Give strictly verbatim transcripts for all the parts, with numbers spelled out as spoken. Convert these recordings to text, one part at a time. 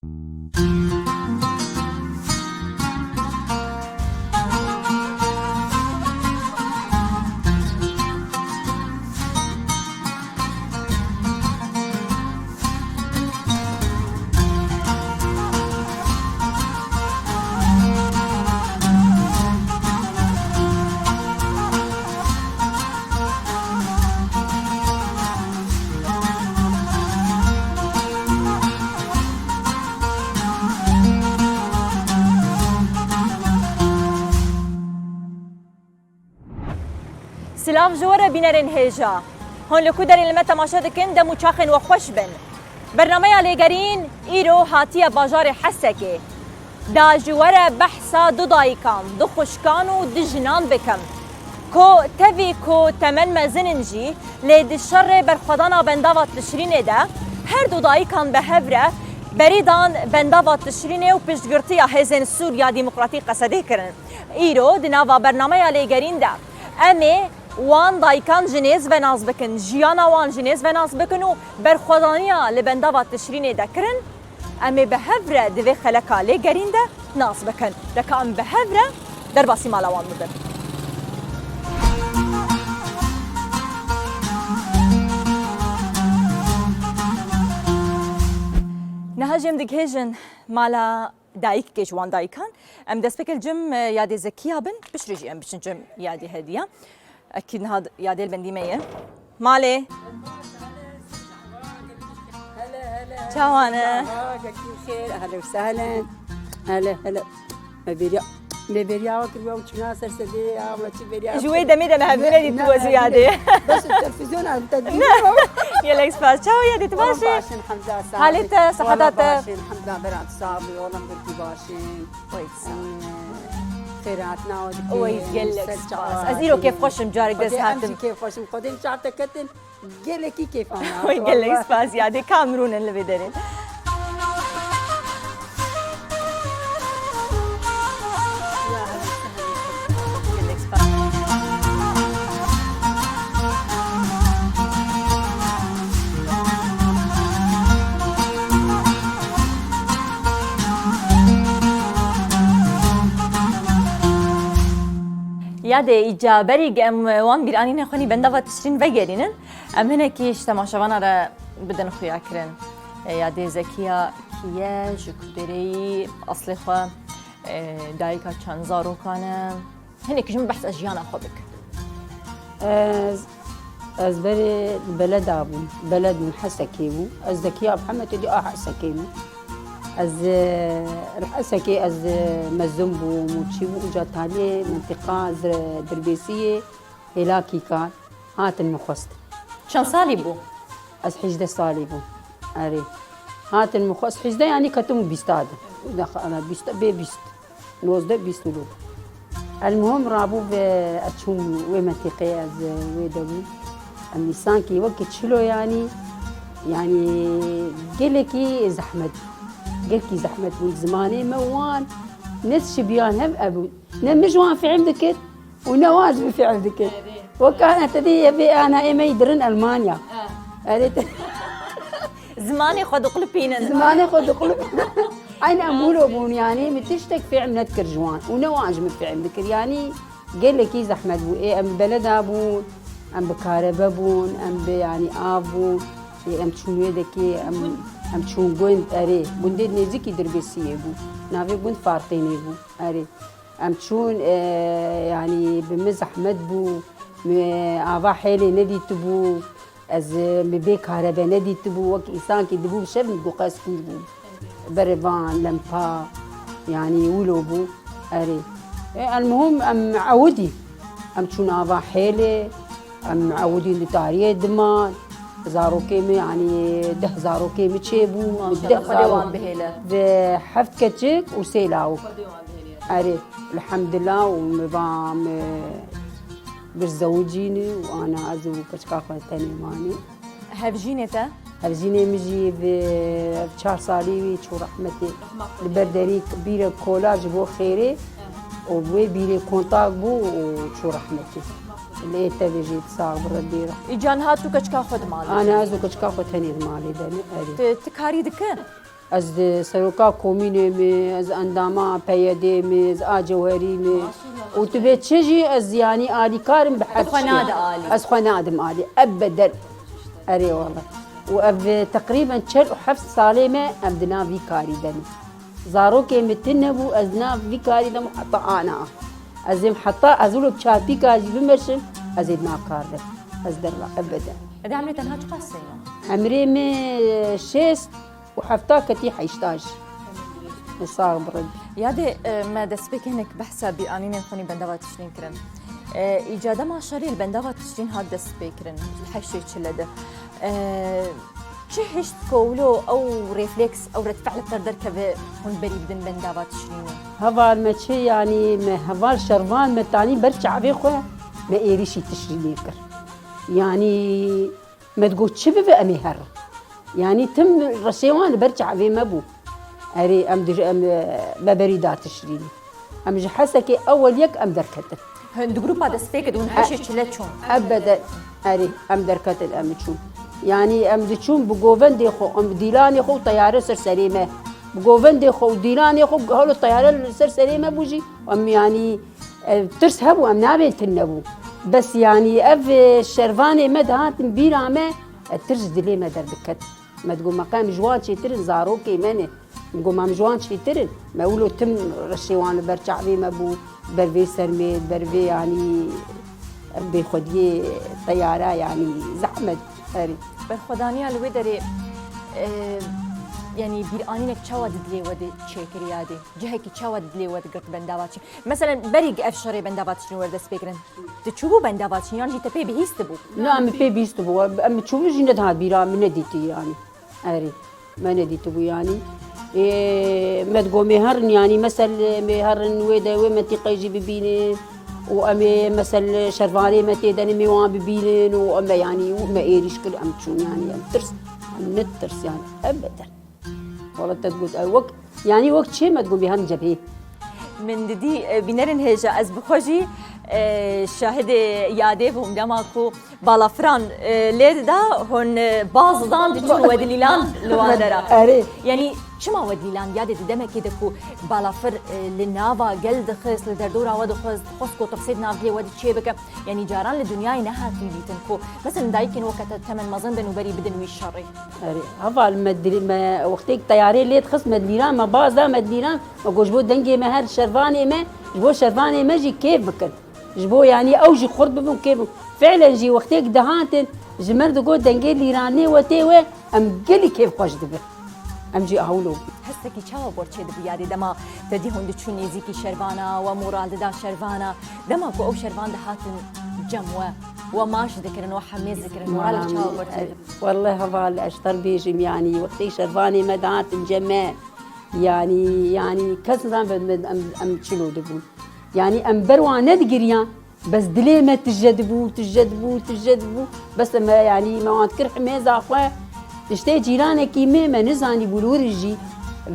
Silav ji we re bînerên hêja. Hûn li ku derê li me temaşe dikin, dem û çaxên we xweş bin. Bernameya Lêgerîn îro hatiye bajarê Hesekê. Da ji we re behsa du dayikan, du xwişkan û du jinan bikim. Ku tevî ku temen mezin in jî, lê di şerê berxwedana bendava Tişrînê de her du dayikan bi hev re berî dan bendava Tişrînê û piştgirtiya hêzên Sûriya Demokratîk Qesedê kirin. Îro di nava bernameya Lêgerîn de em ê wan dayikan ji nêz ve nas bikin, jiyana wan ji nêz ve nas bikin û berxwedaniya li bendava Tişrînê de kirin, em ê bi hev re di vê xeleka Lêgerîn de nas bikin. De ka em bi hev re derbasî mala wan bibin. Niha jî em digihêjin mala dayikê ji wan dayikan. Em destpêkê li cem, e, yadê Zekiya bin, piştre jî em biçin cem yadê Hediya. Ekîd niha yadê li bendî me ye. Malê. Hele, hele, Çawan e? Aha, gelkî xêr, ehlen û sehlen. Hele, hele. Me bêriya, me bêriya we kir, we çûna ser sedê ya, me çi bêriya. Ji wê demê de me hevdî nedîtibû ez û yadê. Bes televîzyona te dî. Gelek spas. Çawa yadê, tu baş î? Baş in, hemda, sağ ol. Halê te, seheta te? Baş in, hemda, berat, sağ ol, oğlum, bir ki baş in. Oy, sağ ol. Xêr hatina we dikê. Oy, gelek spas. Ez îro kêfxweş im, carek dest hatim. Em jî kêfxweş in. Xwedê em çav te ketin. Gelekî kêfa me hat. Oy, gelek spas yadê. Kamrûn in li vê derê. Gelek spas. Yadê, îca berî em wan bîranînên xwe nî bendava Tişrîn vegerînin. Em hinekî ji temaşevana re bidin xuyakirin. E, yadê Zekiya kî ye, ji ku derê yî, eslê xwe, e, dayika çend zarokan e? Hinekî ji min behsa jiyana xwe bike. Ez, ez berê li beleda bûm. Beled min Hesekê bû. Ez Zekiya Mihemedê dî a Hesekê bû. Ez, e, li Hesekê ez, e, mezin bûm û çî bûm. Uca taliyê mentiqa ez, e, Dirbêsiyê. Hêlakî kar hatin min xwest. Çend salî bû? Ez hejdeh salî bûm. Erê. Hatin min xwest hejdeh, yanî ketim bîsta de. Daxa, ana bîsta, bê bîst. Nozdeh, bîst û du. El muhim rabû ve ez çûm wê mentiqê, ez wê de bûm. Em însankî wekî çilo yanî, yanî gelekî zehmet bû. Gelkî zehmet bûn. Zimanê me wan ne şibiyan hev ebûn. Ne min ji wan fêhm dikir û ne wan ji min fêhm dikir. Wek ana te dê yê vê ana ê me yî dirin Elmanya. Erê te Zimanê xwe diqulipînin. Zimanê xwe diqulip. Eyn em wilo bûn, yanî min tiştek fêhm nedikir ji wan û ne wan ji min fêhm dikir. Yanî gelekî zehmet bû. Ê em bi beleda bûn, em bi karebe bûn, em bi, yanî, av bûn. Ê em çûn wê dekê, em, em çûn gund, erê. Gundê nêzîkî Dirbêsiyê bû. Navê gund Farqînê bû. Erê. Em çûn, e, yanî bi min zehmet bû, min ava hêlê nedîtibû, ez, e, min bê karebe nedîtibû, wek însankî dibû bi şev min digot ez kûr bûm. Berê van, lempa, yanî wilo bû. Erê. E, elmuhim em ewidî. Em çûn ava hêlê, em ewidîn di tariyê diman. Zarokê min, yanî deh zarokê min çêbû. Maşallah, deh Xwedê wan zarok bihêle. Ve heft keçik û sê lawik. Xwedê wan bihêle. Erê, elhamdulillah û min va min bir zewicîne û ana ez û keçika xwe tenê mane. Hevjînê te? Hevjînê min jî bi çar salî wî çû rehmetê. Li ber derî bîrek kola ji bo xêrê û wê bîrê kontak bû û çû rehmetê. Lê tevê jî sax bi Rebbî re. Îca niha tu keçika xwe di malê de? Ana ez û keçika xwe tenê di malê de ne, erê. Tu, tu karî dike? Ez di seroka komînê me, ez endama P Y D'ê me, ez a Cewherî me. Û tu bê çi jî ez, yanî, alîkar im bi her çi. Xwe nade alî. Ez xwe nadim alî. Ebeden. Erê wele. Û ev, e, teqrîben çel û heft salê me em di nav vî karî de ne. Zarokê min tune bû, ez di nav vî karî de me heta ana. Ez êm heta ez wilo çarpîka jî bimeşim, ez ê di nav kar de. Ez derva ebeden. Ede emrê tenha çiqas heye? Emrê min, e, şêst û hefta ketî heşta jî. Sax bi Rebî. Yadê, e, me destpêkê hinek behsa bîranînên xwe nî bendava Tişrîn kirin. E, îca dema şerê li bendava Tişrîn hat destpêkirin, li heştê çile de. E, çi hişt ku wilo ew refleks, ew redfe'l li te derkeve hûn berî bidin bendava Tişrînê? Heval me çi, yanî me heval şervan me tanî ber çavê xwe, me êrîşî Tişrînê kir. Yanî me digot çi bibe em ê herin. Yanî tim reşê wan li ber çavê me bû. Erê, em dij-, em, e, me berî da Tişrînê. Em ji Hesekê ewel yek em derketin. Hin di grupa destpêkê de hûn heşê çile çûn? Ebeden, erê, em derketin, em çûn. Yanî em diçûn bi govendê xwe, em bi dîlanê xwe û teyare ser serê me. Bi govendê xwe û dîlanê xwe, halo teyare li ser serê me bû jî, em yanî, e, tirs hebû, em nabên tune bû. Bes yanî ev, e, şervanê me dihatin bîra me, e, tirs ji dilê me derdiket. Me digot, me qe em ji wan çêtir in, zarokê me ne. Min got, me em ji wan çêtir in. Me wilo tim reşê wan li ber çavê me bû, ber vê sermê, ber vê, yanî, bêxwediyê teyara, yanî, zehmet. Erê. Berxwedaniya li wê derê, e, yanî, bîranînek çawa di dilê we de çêkiriyadê? Cihekî çawa di dilê we digirt bendava çi? Meselen, berî ev şerê bendava Tişrîn were dest pê kirin, tu çûbû bendava Tişrîn yan jî te pê bihîstibû? Na, min pê bihîstibû. Em çûbû jî nedihat bîra, min nedîtî yanî. Erê, me nedîtibû yanî. Ê, me digot, mê herin yanî, mesel, mê herin wê de, wê mentîqeyê jî bibînin û em ê, mesel, şervanê me tê de ne, mê wan bibînin û em e yanî, û me êrîş kir, em çûn yanî, em tirs, em netirs yanî, ebeden. Wala te digot, ew wek, yanî wek çê me digot, bî hem cebhê. Min didî, e, bînerên hêja, ez bi xwe jî, e, şahidê yadê bûm, dema ku balafiran, e, lê dida, hûn, e, baz dan diçûn wedilîlan li wan dera. Erê. Yanî çima wedilîlan yadê di demekê de ku balafir, e, li nava gel dixist, li derdora we dixist, dixwest ku tirsê di nav dilê we de çê bike? Yanî caran li dinyayê nehatî dîtin ku, mesela, dayikên weke te temen mezin bin û berî bidin wî şerê. Erê, heval me dilê me, wextê teyarê lê dixist me dilîran, me baz da me dilîran, me got, ji bo dengê me her şervanê me, ji bo şervanê me jî kêf bikin. Ji bo, yanî, ew jî xurt bibin, kêf bibin. Fi'len jî wextê dihatin, ji me digot, dengê lîranê we tê we, em gelî kêfxweş dibin. Em jî aho wilo bûn. Hestekî çawa bor çê dibû yadê dema te dî hûn diçûn nêzîkî şervana, we moral dida şervana, dema ku ew şervan dihatin cem we, we maç dikirin, we hemêz dikirin, moralek çawa bor çê dibû? Welleh heval, ez ji te re bêjim, yanî wextê şervanê me dihatin cem me, yanî, yanî kes nizan em, em, em çilo dibûn. Yanî em ber wan nedigiriyan, bes dilê me tije dibû, tije dibû, tije dibû. Bes me, yanî me wan dikir himêza xwe. Tiştê cîranekî me, me nizanî bû li wir jî.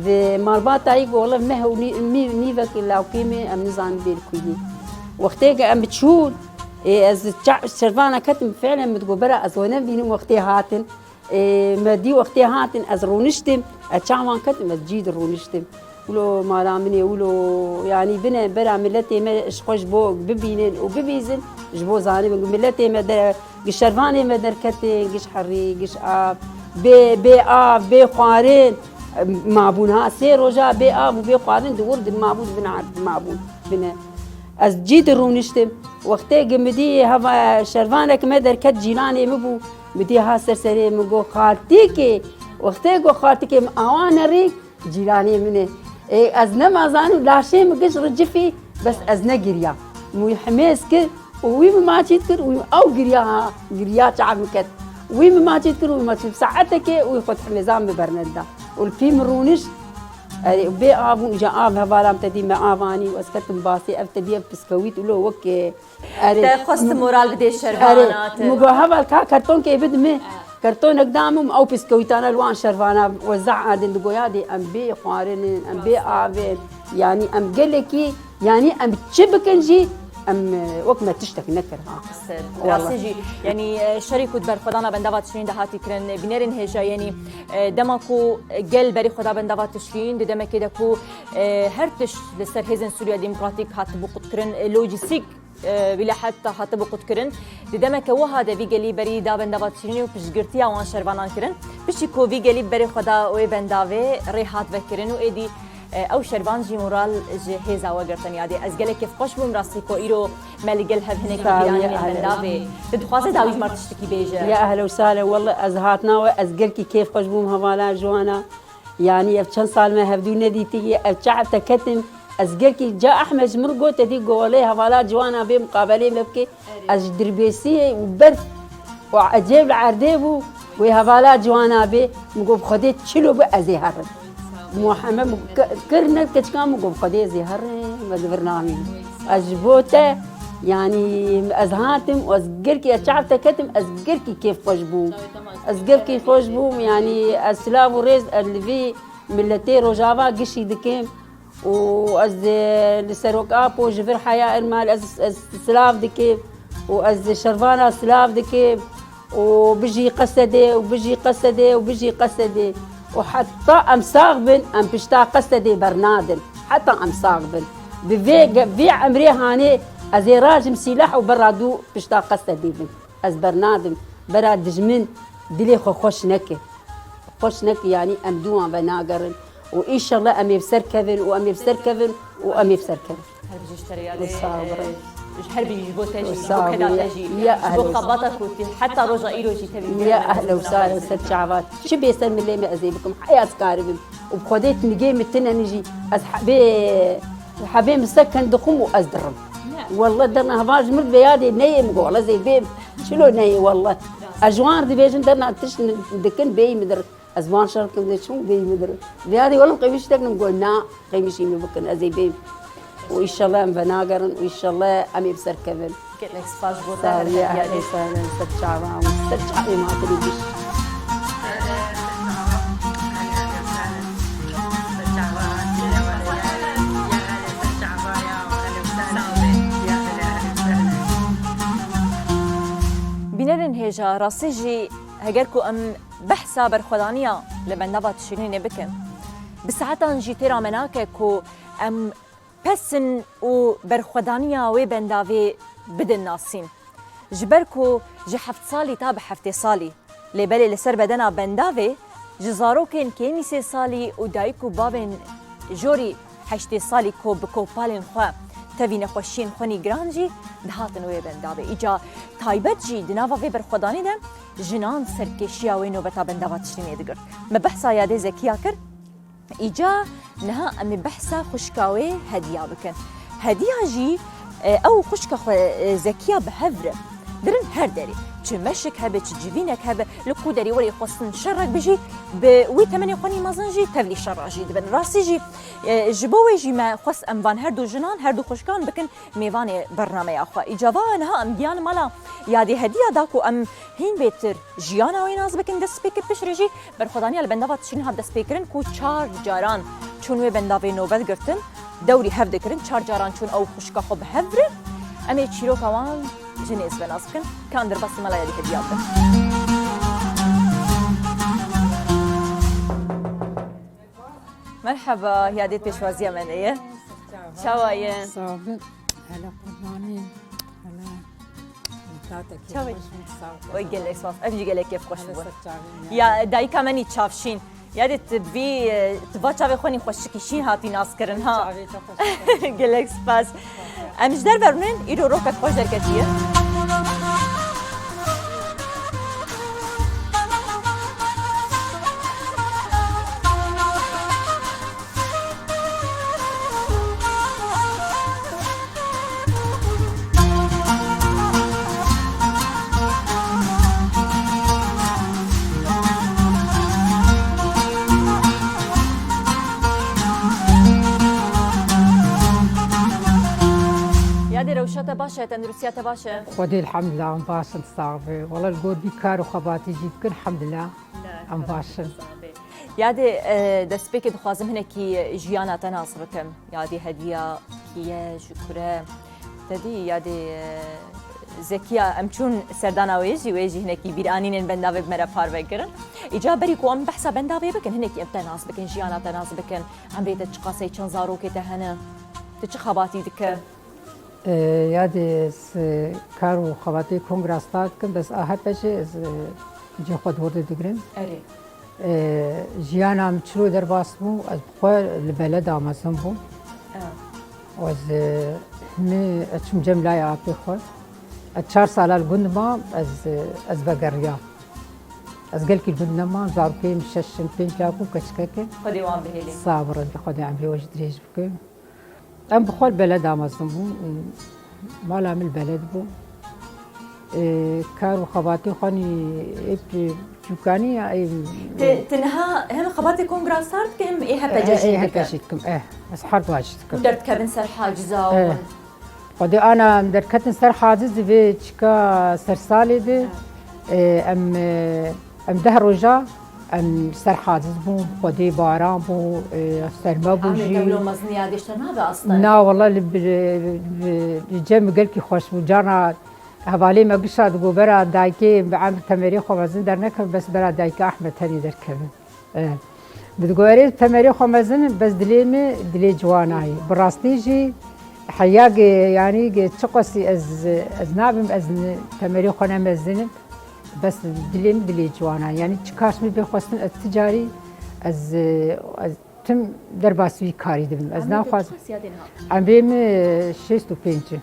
Bi malbata yî got, wele meh û nî-, nî-, nîvek lawkê me, em nizanin bê li ku yê. Wextê ke em biçûn, ê, ez ça-, şervana ketim, fi'len min digot, bera ez we nebînim wextê hatin. Ê, me dî wextê hatin, ez rûniştim, ez çavan ketim, ez cî de rûniştim. Wilo mala min ê, wilo, yanî bine bera miletê me ji xwe ji bo bibînin û bibîzin, ji bo zanibin ku miletê me de, giş şervanê me derketin, giş herî, giş av, bê, bê av, bê xwarin, mabûn ha, sê roja bê av û bê xwarin di wir di mabûn, di bin erd di mabûn, bine. Ez cî de rûniştim. Wextê ki min dî heva şervanek me derket, cîranê min bû. Min dî ha ser serê min got, "Xaltîkê." Wextê got, "Xaltîkê min awa nerî, cîranê min e." Ê, ez nema zanim, laşê min giş ricifî, bes ez negiriya. Min wî himêz kir û wî min maçî dikir û ew giriya ha, giriya çav min ket. Wî min maçî dikir û wî maçî, saetekê wî xwe di himêza min berneda. Û li pî min rûnişt, erê, bê av bûn, îca av hevalam te dî me av anî û ez ketim basê, ev te dî ev piskewît û lo wek, e, Erê. Te xwest moral bidê şervana te. Erê. Min got, "Heval, ka kartonkê bide min." Kartonek da min, ew piskewîtana li wan şervana we zeh adin digot, "Yadê em bê xwarin in, em bê av in. Yanî em gelekî, yanî em çi bikin jî, Em, e, wek me tiştek nekir ha. Wallah. Rastî jî, yanî, e, şerî ku di berxwedana bendava tişrîn de hatî kirin, e, bînerên hêja, yanî, e, dema ku gel berê xwe da bendava tişrîn, di demekê de ku, e, her tişt li ser hêzên Sûriya Demokratîk hatibû qutkirin, e, lojîstîk, e, wî leheta hatibû qutkirin. Di demeke wiha de vî gelî berî da bendava tişrînê û piştgirtiya wan şervanan kirin. Piştî ku vî gelî berê xwe da wê bendavê rê hat vekirin û êdî E, ew şervan jî moral ji hêza we girtin yadê. Ez gelek kêfxweş bûm rastî ku îro me li gel hev hinek Sağ ol, bîranî ya bendavê. Tu dixwaze dawî ji me tiştekî bêje? Ya ehlen û sahlen, welle ez hatina we, ez gelkî kêfxweş bûm hevala ji wana. Yanî ev çend sal me hevdû nedîtiye, ev çav te ketim. Ez gelkî ca Ehmed ji min got, te dî got, welle hevala ji wana bê muqabelê me bike. Ez ji Dirbêsiyê û berf û ecêb li erdê bû, wê hevala ciwana bê, min got, bi Xwedê çilo bû, ez ê herim. Muhammed min ki-, kir ne keçika, min got, bi Xwedê ez ê herim, ez li vir namînim. Ez ji bo te, yanî ez hatim û ez gelkî, ez çav te ketim, ez gelkî kêfxweş bûm. Ez gelkî xweş bûm, yanî ez silav û rêz ez li vî miletê Rojava gişî dikim. û ez, e, li Serok Apo ji vir heya Ermal ez, ez silav dikim û ez şervana silav dikim û bijî Qesedê û bijî Qesedê û bijî Qesedê û heta em sax bin, em pişta Qesedê bernadin. Heta em sax bin. Bi vê ge-, vê emrê hanê ez ê rajim sîlah û berra dû pişta Qesedê bin. Ez bernadim. Bera dijmin dilê xwe xweş neke. Xweş neke, yanî em dû wan venagerin. Û înşallah em ê bi ser kevin û em ê bi ser kevin û em ê bi ser kevin. Her bijî ji te re yadê. Sağ ol, birayê. Ji her bijî ji bo te jî, ji bo keda te jî, ji bo xebata ku tê heta roja îro jî tevî. Ya ehlen û sahlen, ser çava. Çi bê ser milê me ez ê bikim, heya ez karibim. Û bi Xwedê nigê min tine nijî. Ez hebê, hebê min seken dixwim û ez dirim. Wallah derna heval ji min ve yadê neyê min go, wallah ez ê bêm. Çilo neyê wallah. Ez ji wan re dibêjim derna tişt dikin bêyî min dir. Ez van şer kim de çûm bêyî min dir. Ve yadê wallah qemiştek min go na qemişî min bikin ez ê bêm. Û înşallah em venagerin û înşallah em ê bi ser kevin. Gelek spas bo te. Sağ ol, ya, her yadê. Sağ ol, ser çavan, ser çavê ma tu giş. Bînerên hêja, rastî jî heger ku em behsa berxwedaniya li bendava tişrînê bikin, bi saetan jî têra me nake ku em pesin û berxwedaniya wê bendavê bidin nasîn. Ji ber ku ji heft salî ta bi heftê salî, lê belê li ser bedena bendavê ji zarokên kêmî sê salî û dayik û bavên jorî heştê salî ku bi kopalên xwe tevî nexweşiyên xwe nîgiran jî dihatin wê bendavê. Îca taybet jî di nava vê berxwedanê de jinan serkêşiya wê nobeta bendava tişrînê digirt. Me behsa yadê Zekiya kir. Îca niha em ê behsa xwişka wê Hediya bikin. Hediya jî, e, ew xwişka xwe, e, Zekiya bi hev re dirin her derê. Çi meşik hebe, çi civînek hebe, li ku derê werê xwestin şerek bijî, bi wî temenê xwe nî mezin jî tevlî şera jî dibin. Rastî jî, e, ji bo wê jî me xwest em van her du jinan, her du xwişkan bikin mêvanê bernameya xwe. Îca va niha em giyan mala yadê Hediya da ku em hîn bêtir jiyana wê nas bikin, dest pê kir. Piştre jî berxwedaniya li bendava tişrîn hat dest pê kirin ku çar caran çûn wê bendavê nobet girtin, dewrî hev dikirin, çar caran çûn ew xwişka xwe bi hev re. Em ê çîroka wan ji nêz ve nas bikin. Kan derbasî mala yadê Hediya bikin. Merheba, yadê pêşwaziya me neye. Çawa ye? Sağ bin. Hele qurbanî. Hele. Çawa ye? Sağ ol. Oy gelek spas. Em jî gelek kêf xweş bû. Ya dayika me nî çavşîn. Yadê tu bî, tu va çavê xwe nî xweşikî şîn hatî nas kirin ha. Gelek spas. Em ji derve rûnin, îro rokek xweş derketiye. Yadê rewşa te baş e, tenduristiya te baş e? Xwedê elhamdulillah, em baş in, sax be. Wela li gor vî kar û xebatê jî dikin, elhamdulillah, em baş in. Yadê, e, destpêkê dixwazim hinekî jiyana te nas bikim. Yadê Hediya kî ye, ji kure? Te dî yadê, e, Zekiya, em çûn serdana wê jî, wê jî hinekî bîranînên bendavê bi me re parve kirin. Îca berî ku em behsa bendavê bikin, hinekî em te nas bikin, jiyana te nas bikin. Emrê te çiqas e, çend zarokê te hene? Tu çi xebatî dike? E, yadê ez, e, kar û xebatê kongra start dikim, bes a hepe jî ez, e, cê xwe di wir de digirim. Erê. E, jiyana min çilo derbas bû, ez bi xwe li beleda mezin bûm. Ew. Ez, e, himî ez çûm cem layê apê xwe. Ez çar sala li gund mam, ez, e, ez vegeriyam. Ez gelkî li gund nemam, zarokê min şeş in, pênc lak û keçikek in. Xwedê wan bihêlê. Sax bî, Rebî Xwedê emrê we jî dirêj bike. Em bi xwe li beleda mezin bûn. Mala min li beled bû. Ê, kar û xebatê xwe nî ê pi-, piçûkanî ya ê. Ti, ti niha hem xebatê kongra start dike hem ê hepe Ê, jî ê dike. Hepe jî dikim, eh. Ez her duwa jî dikim. Hûn derdikevin ser haciza û Eh. hûn. Xwedê ana em derketin ser haciz di vê çika sersalê de. Eh. Ê, em, ê, Em deh roja em ser haciz bûn, xwedê baran bû, e, serme bû Amê jî. Tewlo mezin yadê ji te nabe aslında? Na, wela li, li, li, li cem gelkî xweş bû. Carna hevalê me gişa digo bera dayikê bi emr Temerê xwe mezin dernekevin, bes bera dayikê Ahmed tenê derkevin. E, bi digo erê Temerê xwe mezin, bes dilê min dilê ciwanayê. Bi rastî jî heya ge, yanî ge çiqasî ez, ez nabim, ez ni-, Temerê xwe ne mezin im. Bes dilê min dilê ciwanan. Yanî çi kaş min bê xwestin, ez ti carî ez, ez tim derbasî wî karî dibim. Ez Emrê te naxwazim. Çiqas yadê niha? Emrê min şêst û pênc in.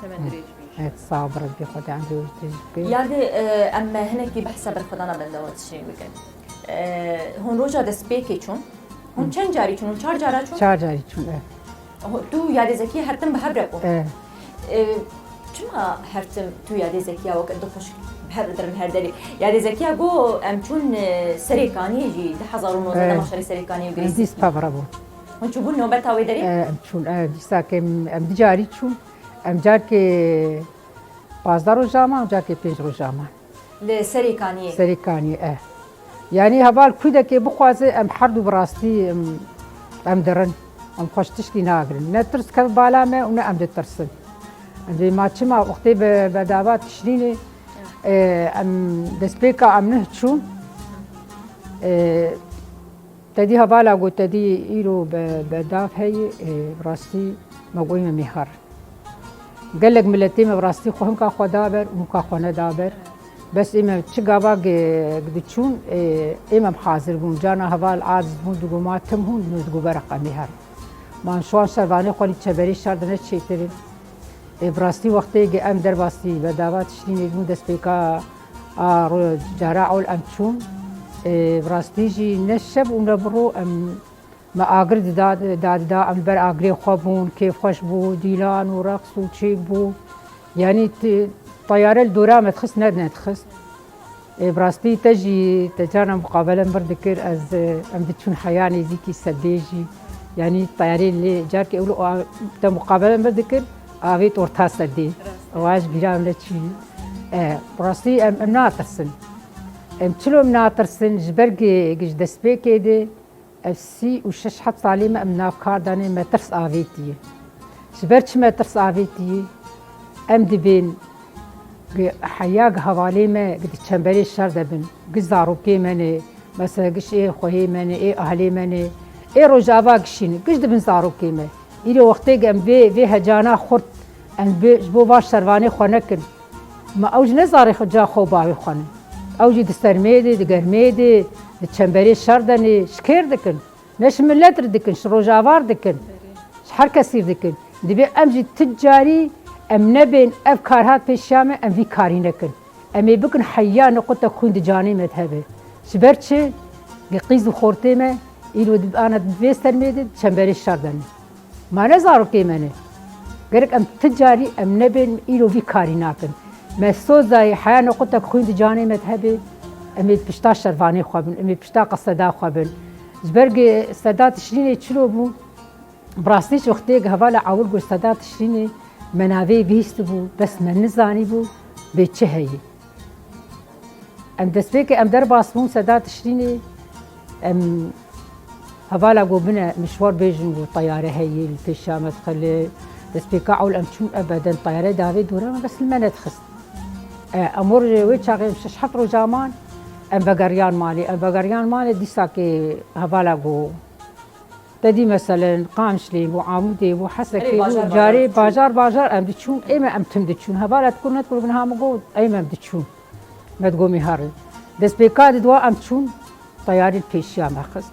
Hemen dirêj bî. Evet, sağ ol, Rebî Xwedê emrê wî dirêj bike. Yadê, e, em hinekî behsa berxwedana bendava tişrîn bikin. E, hûn roja destpêkê çûn? Hûn Hı. çend carî çûn? Hûn çar cara çûn? Çar carî çûn, evet. Ho-, tu yadê Zekiyê her tim bi hev re bû? E. E, çima her tim tu yadê Zekiya wek du xwişk bi hev re dirin her derê? Yadê Zekiya got, em çûn, e, Serêkaniyê jî, du hezar û nozdeh E. de ma şerê Serêkaniyê û Em Girêsî dîs kî. Bi hev re bû. Hûn çûbûn nobeta wê derê? E, em çûn, e, dîsa ke em, em du carî çûn. Em carkê pazdeh roja man, carkê pênc roja man. Li Serêkaniyê. Serêkaniyê, e. Yanî heval kûdekê bixwaze, em her du bi rastî, em, em dirin. Em xweş tiştî nagirin. Ne tirs dikeve bala me û ne em ditirsin. Em dê ma çima wextê bi, bi dava tişrînê, e, em destpêka em nih çûn. E, Te dî hevala got, te dî îro be-, bedav heye, ê, bi rastî me got, ê me mêhar. Gelek miletê me bi rastî xwe hinka xwe da ber û hinka xwe neda ber. Bes ê me çi gava ge-, diçûn, ê, ê me hazir bûn. Carna heval aciz bûn, digo ma tim hûn, digo beraq em ê herin. Ma em şiwan şervanê xwe nî çeberê şer de ne çêtir in. Ê, bi rastî wextê ge em derbasî bedava tişrînê bûn destpêka a ro-, cara ol em çûn. Ê, bi rastî jî ne şev û ne bi ro em, me agir dida, da dida, em li ber agirê xwe bûn, kêfxweş bû, dîlan û reqs û çêk bû. Yanî ti-, teyare li dora me dixist, ne nedixist. Ê, bi rastî te jî, te carna muqabele min dikir, ez, e, em diçûn heya nêzîkî sedê jî. Yanî teyarê lê carkê ewlo a-, te muqabele min dikir, avêt orta sedê. Rast. Ewa ji bîra min neçû. E, bi rastî em, em natirsin. Em çilo em natirsin, ji ber ge-, ji destpêkê de, Ev sî û şeş heb salê me em nav kar danê, me tirs avêtiye. Ji ber çi me tirs avêtiye? Em dibên gi heya gi hevalê me gi di çemberê şer de bin, gi zarokê me ne, mesela giş ê xwehê me ne, ê ahlê me ne, ê Rojava gişî ne, giş dibin zarokê me. Îro wextê gi em vê, vê hecana xurt, em bi, ji bo van şervanê xwe nekin. Ma ew jî ne zarê xwe, ca xwe û bavê xwe ne. Ew jî di sermê de, di germê de, di çemberê şer de ne, ji kêr dikin. Ne ji milet re dikin, ji Rojava re dikin. Ji her kesî re dikin. Divê em jî ti carî em nebên ev kar hat pêşiya me, em vî karî nekin. Em ê bikin heya niqute xwîn di canê me de hebe. Ji ber çi? Qîz û xortê me îro di ana di vê sermê de, di çemberê şer de ne. Ma ne zarokê me ne. Gerek em ti carî em nebên, îro vî karî nakin. Me sozayê heya nequtek xwîn di canê me de hebe, em ê pişta şervanê xwe bin, em ê pişta qeseda xwe bin. Ji ber ge seda Tişrînê çilo bû? Bi rastî ji wextê ge hevala ewil got seda Tişrînê me navê bihîstibû, bes me nizanîbû bê çi heye. Em destpêkê em derbas bûn seda Tişrînê, em hevala got bine mişwar bêjin, got teyare heye, li pêşiya me dixe, li Destpêka ewl em çûn ebeden teyarê davê dûre me bes li me nedixist. E, em rojê wê çaxê em şeş heft roja man, em vegeriyan malê. Em vegeriyan malê dîsakê hevala got. Te dî meselen Qamişlê bû, Amûdê bû, Hesekê Erê, bû, bajar, carê bajar. Bajar, bajar em diçûn, ê me em tim diçûn. Hevala dikur nedikur niha min got, ê me em diçûn. Me digot mî herin. Destpêka di dua em çûn, teyarî li pêşiya me xist.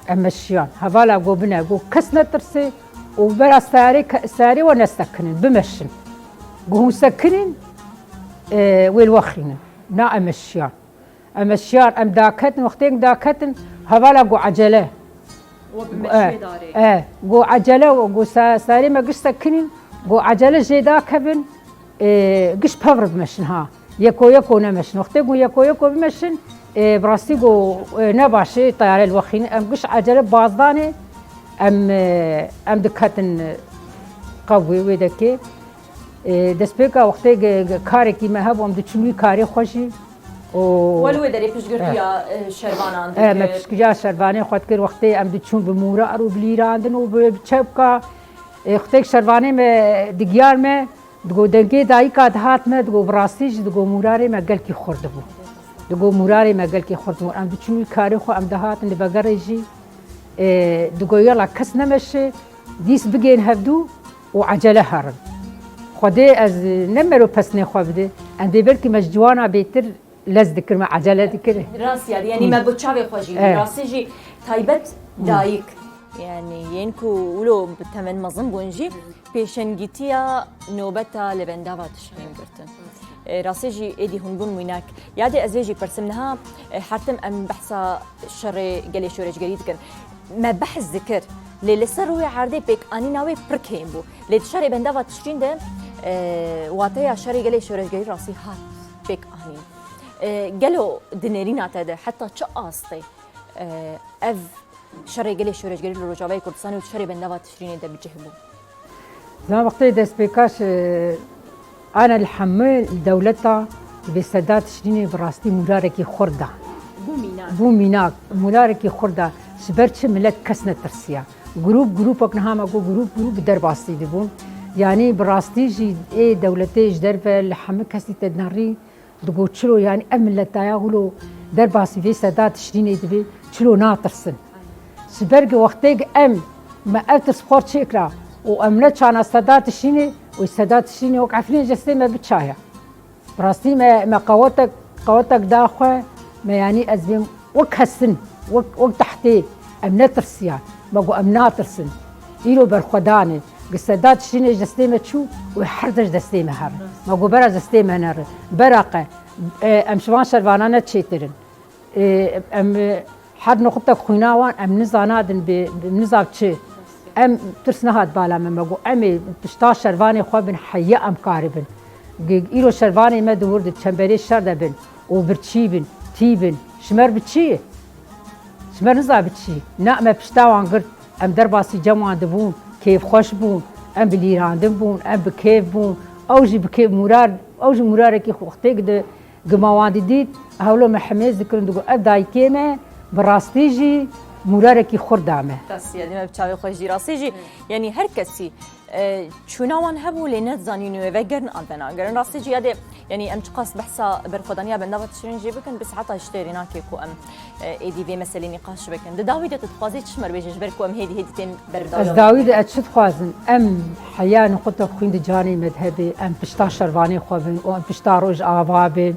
Em meşiyan. Hevala got bine, got kes netirse û bera seyarê ke-, seyarê we nesekinin, bimeşin. Got hûn sekinin, e, wê li we xînin. Na em meşiyan. Em meşiyan, em daketin, wextê em daketin, hevala got ecele. We bi E, meşiyê darê. E, got ecele, got se-, seyarê me giş sekinin, got ecele jê dakevin, e, giş pevr bimeşin ha. Yeko yeko nemeşin. Wextê got yeko yeko bimeşin, e, bi rastî got, e, ne baş e, teyare li we xînin. Em giş ecele bazdanê, em, e, em diketin, e, qewê wê dekê. E, destpêka wextê ge-, ge-, karekî me hebû, em diçûn wî karê xwe jî. Û Wel wê derê piştgirtiya, e, şervanan E, me dikir. Piştgiriya şervanê xwe dikir, wextê em diçûn bi mûrar û bi lîrandin û bi, bi çepka. E, wextê şervanê me digiyar me, digo dengê dayika dihat me, digo bi rastî jî digo mûrarê me gelkî xurt dibû. Digo mûrarê me gelkî xurt dibû. Em diçûn wî karê xwe em dihatin li vegerê jî, e, digo yala kes nemeşe, dîs bigên hevdû û ecele herin. Xwedê ez ne mero pesnê xwe bide, em dê belkî me ji ciwana bêtir lez dikir, me ecele dikir. Rast ya, yanî Hı. me bi çavê xwe jî, E. rastî jî taybet Hı. dayik. Yanî yên ku wilo bi temen mezin bûn jî pêşengîtiya nobeta li bendava tişrîn girtin. E, rastî jî êdî hûn bûn mînak. Yadê ez ê jî persim niha, e, her tim em behsa şerê gelê şoreşgerî dikin. Me behs dikir. Lê li ser rûyê erdê pêkanîna wê pir kêm bû. Lê di şerê bendava tişrîn de, e, wateya şerê gelê şoreşgerî rastî hat pêkanîn. E, gelo di nêrîna te de heta çi astê, e, ev şerê gelê şoreşgerî li Rojavayê Kurdistanê û şerê bendava tişrînê de bi cih bû? Zan wextê destpêka ji, e, ana li hemû dewleta vê seda tişrînê bi rastî mûrarekî xurt da. Bû mînak. Bû mînak, mûrarekî xurt da. Ji ber çi milet kes netirsiya. Grûp, grûpek niha me got grûp, grûp bi derbasî dibûn. Yanî bi rastî jî ê dewletê ji derve li hemû kesî te dinerî. Digo çilo, yanî ev mileta ya wilo derbasî vê seda tişrînê dibe, çilo natirsin. Ji ber ku wextê ku em, me ev tirs xwe çêkira û em neçana seda tişrînê û seda tişrînê wek Efrînê ji destê me biçaya. Bi rastî me, me qewetek, qewetek da xwe, me yanî ez bêm wek hesin, wek, wek tehtê, em netirsiyan. Me got em natirsin. Îro berxwedan e. Gi seda tişrînê ji destê me çû û her de ji destê me herin. Me got bera ji destê me nerin. Bera qe, e, em ji van şervana ne çêtir in. E, em, e, her nuqtek xwîna wan em nizanadin bi, bi nizav çi. Em tirs nehat bala me, me got em ê pişta şervanê xwe bin, heye em karibin. Gi-, îro şervanê me di wir di çemberê şer de bin û birçî bin, tî bin. Ji me re bi çi ye? Ji me re niza bi çi? Na me pişta wan girt, em derbasî cem wan dibûn, kêfxweş bûn, em bi lîrandin bûn, em bi kêf bûn. Ew jî bi kêf mûrar, ew jî mûrarekî xwe wextê di gima wan didît, hewlo me hemêz dikirin, digot ev dayikê me bi rastî jî mûrarekî xurt da me. Rastî ye, dî me bi çavê xwe jî rastî jî, yanî her kesî, e, çûna wan hebû lê nezanîn wê vegerin an venagerin. Rastî jî yadê, yanî em çiqas behsa berxwedaniya bendava tişrîn jî bikin, bi saeta ji têrê nake ku em, e, êdî vê meselê nîqaş bikin. Di dawî de tu dixwazî çi ji me re bêjî ji ber ku em hêdî hêdî tên berdewam Ez dawî de ez çi dixwazim? Em heya nuqtek xwîn di canê me de hebe, em pişta şervanê xwe bin û em pişta Rojava bin.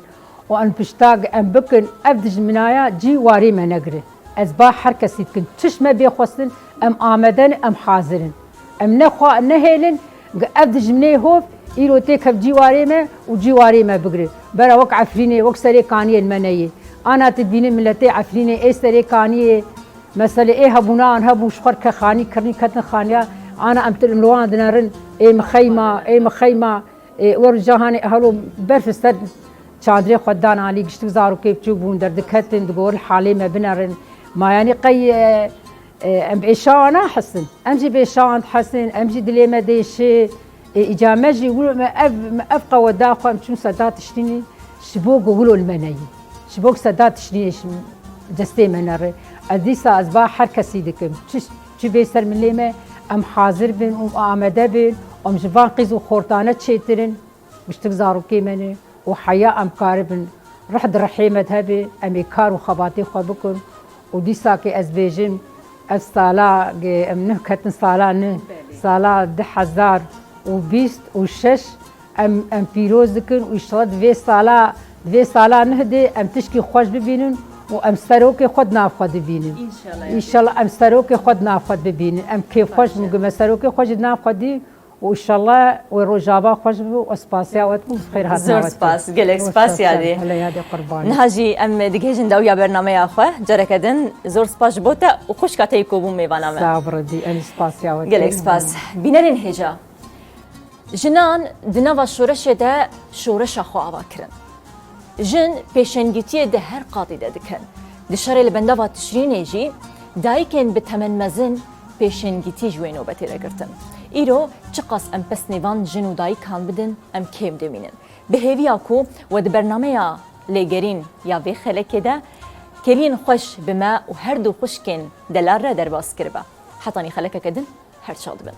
Û em pişta em bikin, ev dijminaya cî warê me negire. Ez ba her kesî dikim, çi ji me bê xwestin, em amade ne, em hazir in. Em ne xwe nehêlin, gi ev dijminê hov, îro têkev cî warê me û cî warê me bigire. Bera wek Efrînê, wek Serê Kaniyê li me neyê. Ana tu dibînî miletê Efrînê, ê Serê Kaniyê, mesele ê hebûna wan hebû, ji xwe re ke xanî kirnî ketin xaniya, ana em tu li wan dinerin, ê mixeyma, ê mixeyma, ê wer cahanê helo berf ser Çadirê xwe dan alî, giştik zarokê biçûk bûn, derdiketin, digorin halê me binerin. Ma yanî qey, e, e, em bi êşa wan nahesin? Em jî bi êşa wan dihesin, em jî dilê me diêşe. E, îca me jî wilo me ev, me ev qewet da xwe, em çûn seda tiştînî, ji bo ku wilo li me neyî. Ji bo ku seda tiştînê ji destê me nere. Ez dîsa ez ba her kesî dikim. Çi, çi bê ser milê me, Em hazir bin û amade bin, em ji van qîz û xortane çêtir in, wiştik zarokê me ne û heya em karibin rih di rihê me de hebe, em ê kar û xebatê xwe bikin û dîsakê ez bêjim, ev sala ge em nuh ketin sala nuh, sala du hezar û bîst û şeş em, em pîroz dikin û înşallah di vê sala, di vê sala nuh de em tişkî xweş bibînin û em serokê xwe di nav xwe dibînin. Înşallah. Înşallah em serokê xwe di nav xwe bibînin. Em kêfxweş bin ku me serokê xwe jî di nav xwe dî û înşallah wê rojava xweş bibe û ez spasiya we dikim, xêr hatina we dikim. Zor spas, gelek spas yadê. Hele yadê qurbanê. Niha jî em digihêjin dawiya bernameya xwe. Careke din zor spas ji bo te û xwişka te yî ku bû mêvana me. Sax bi ridî, em spasiya we dikin. Gelek spas. Bînerên hêja. Jinan di nava şoreşê de şoreşa xwe ava kirin. Jin pêşengîtiyê di her qatî de dikin. Di şerê li bendava Tişrînê jî dayikên bi temen mezin pêşengîtî ji wê nobetê re girtin. Îro çiqas em pesnê van jin û dayikan bidin, em kêm dimînin. Bi hêviya ku we di bernameya lêgerîn ya vê xelekê de kêliyên xweş bi me û her du xwişkên delal re derbas kiribe. Hetanî xelekeke din her çawa dibin.